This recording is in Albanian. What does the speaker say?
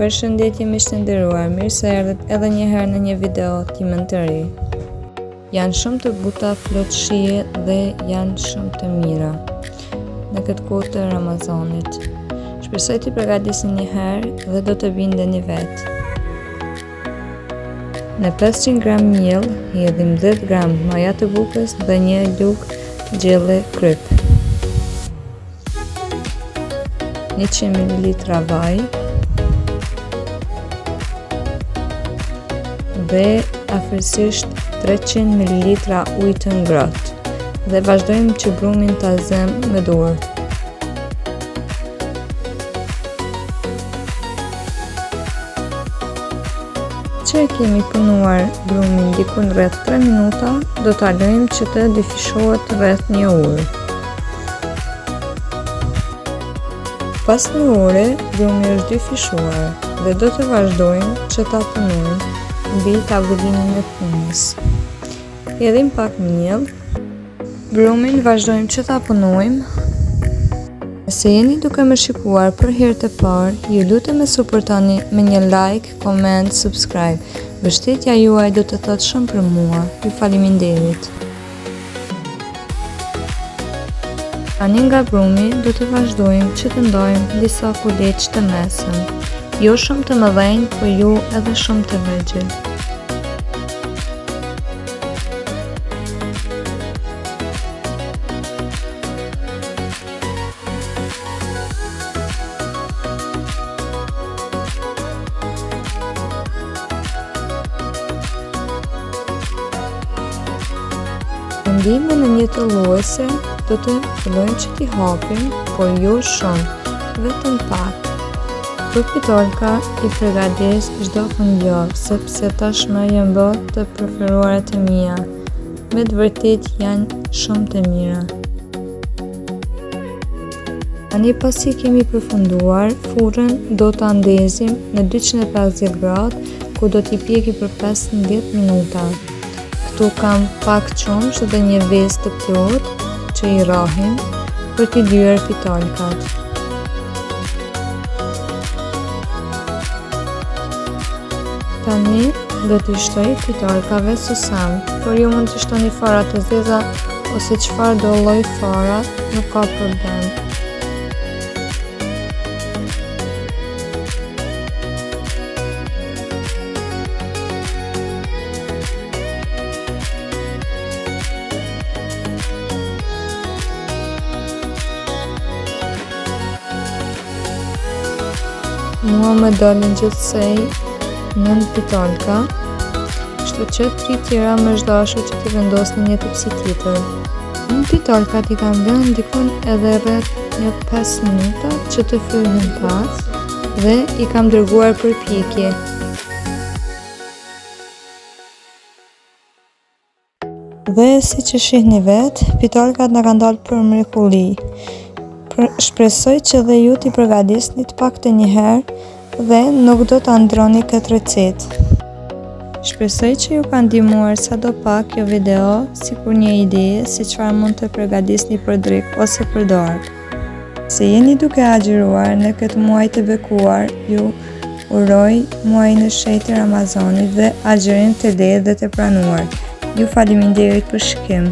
Përshëndetje miq të nderuar, mirë se erdhët edhe një herë në një video timen të re. Janë shumë të buta, plot shije dhe janë shumë të mira në këtë kohë të Ramazanit. Shpresoj t'i përgatisni një herë dhe do të bindeni vetë. Në 500 gram miell hedhim 10 gram maja të bukës dhe një lugë gjelle kripë. 100 ml vaj dhe afërsisht 300 ml ujë të ngrohtë dhe vazhdojmë që brumin ta zëmë me dorë. Që e kemi punuar brumin dikun rreth 3 minuta, do ta lëjmë që të dyfishohet rreth një orë. Pas një ore, brumi është dyfishuar dhe do të vazhdojmë që ta punojmë mbi tavolinën e punës. Hedhim pak miell. Brumin vazhdojmë që ta punojmë. Nëse jeni duke më shikuar për herë të parë, ju lutem më suportoni me një like, comment, subscribe. Mbështetja juaj do të thotë shumë për mua. Ju faleminderit. Tani nga brumi do të vazhdojmë që të ndajmë disa kuleçë të mesëm. Jo shumë të mëdhenj, por jo edhe shumë të vegjël. Me ndihmën e një tëlluese do të fillojmë që t'i hapim, por jo shumë, vetëm pak. Këto pitalka i pregadis çdo fundjavë, sepse tashmë janë bërë të preferuarat e mia. Me të vërtetë janë shumë të mira. Tani pasi kemi përfunduar, furrën do ta ndezim në 250 gradë, ku do t'i pjekim për 15 minuta. Këtu kam pak qumësht dhe një vezë të plotë që i rrahim për t'i lyer pitalkat. Tani do t'i shtoj pitalkave susam, por ju mund t'i shtoni fara të zeza ose çfarëdo lloj fara, nuk ka problem. Mua më dolën gjithsej 9 pitalka, kështu që tri tjera më është dashur që t'i vendos në një tepsi tjetër. Unë pitalkat i kam lënë dikun edhe rreth një 5 minuta që të fryhen pak dhe i kam dërguar për pjekje. Dhe siç e shihni vetë, pitalkat na kanë dalë për mrekulli. Për, shpresoj që dhe ju t'i përgatisni të paktën një herë dhe nuk do ta ndroni këtë recetë. Shpresoj që ju ka ndihmuar sado pak kjo video, sikur një ide se çfarë mund të përgatisni për drekë ose për darkë. Se jeni duke agjëruar në këtë muaj të bekuar, ju uroj muajin e shenjtë të Ramazanit dhe agjërim të lehtë dhe të pranuar. Ju faleminderit për shikim.